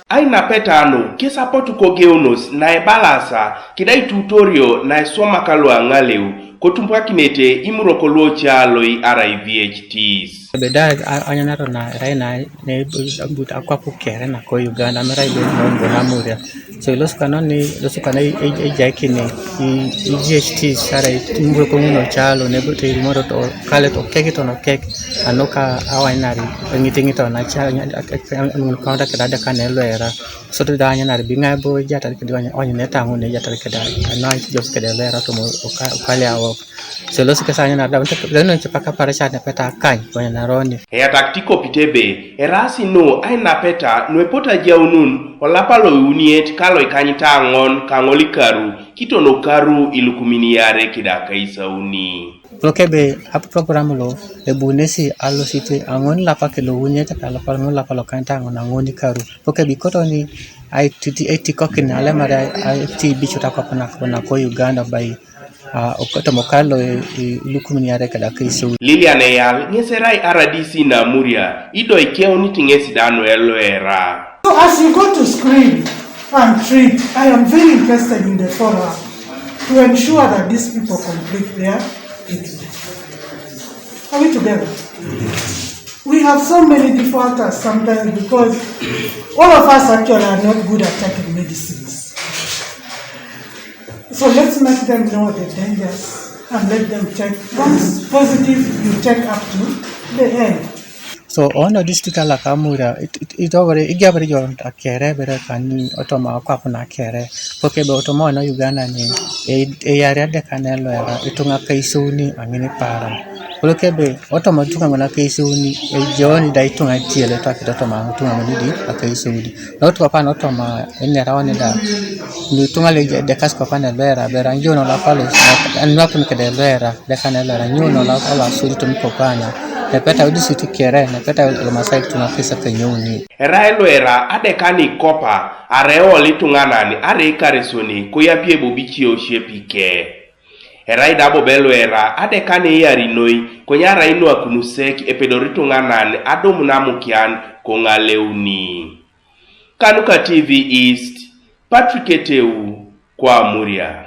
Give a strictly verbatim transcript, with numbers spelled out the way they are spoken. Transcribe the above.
Ainapeta nu kisapotu kogeunos naebalasa kidai tutorio naiswamaka luaŋaleu kotumpakinete imuroko luocaloi arai V H Ts. Ebe da anyanaro na erai na nebut akwap kere nako Uganda merai be nombo namuria. So ilosukanoni ilosukan ejaikini V H Ts arai imuroko ŋun ocalo nebut irimoro kale tokek tonokek anuka awainari eŋitiŋito naca ŋun kaunta keda deka neluera. Sote da anyanar biŋai bo ejatar kede wanyineta ŋun ejatar keda anu aitijos kede lera tomo ukaliawok. Selosi kesa anyanar da wante leno cepaka parashat nepeta akany wanyanaroni. Eyatak tikopit ebe erasi nu ainapeta nuepot ajaunun olapa loiuniet kaloikanyita aŋon kaŋolikaru kitonokaru ilukumin iare kidakaisauni. Lokebe aprogram lo ebunesi alosit aŋon lapake louniet kalapal ŋun lapa lokanyit aŋon aŋon ikaru. Lokebe ikotoni aitikokin alemar aitibicut akwap nako Uganda bai otomokar lo ilukumin iare keda keisou. Lilian Eyal ŋes erai R D C Namuria ido ikeunit ŋes da nueloera. So as you go to screen and treat, I am very interested in the follow-up to ensure that these people complete their treatment. Are we together? We have so many defaulters sometimes because all of us actually are not good at taking medicines. So let's make them know the dangers and let them take. Once positive, you take up to the end. So ono district alaka Amura itobore igiabore jo akere bere kani otoma kwapuna akere. Poke be otoma ono Uganda ni eyari adeka ne loera itunga kaisuni angini para. Koloke be otoma tunga ngona kaisuni ejoni da itunga tiele to akita otoma tunga ngoni di akaisuni. Not papa not ma ene rawan da ni tunga le de kas papa ne lera bera njo no la palo an ma kun ke de lera de kan lera njo no la palo suri to mi papa na ne peta udi siti kere ne peta lo masai tuna pesa ke nyoni. Erai lera adekani kopa are oli tunganan are karesoni ko yapie bobicio shepike. Erai da bobe lera adekani yarinoi konyarai nuakunusek epedori tunganan adum namukian kongaleuni. Kanuka T V East, Patrick Eteu, kwa Amuria.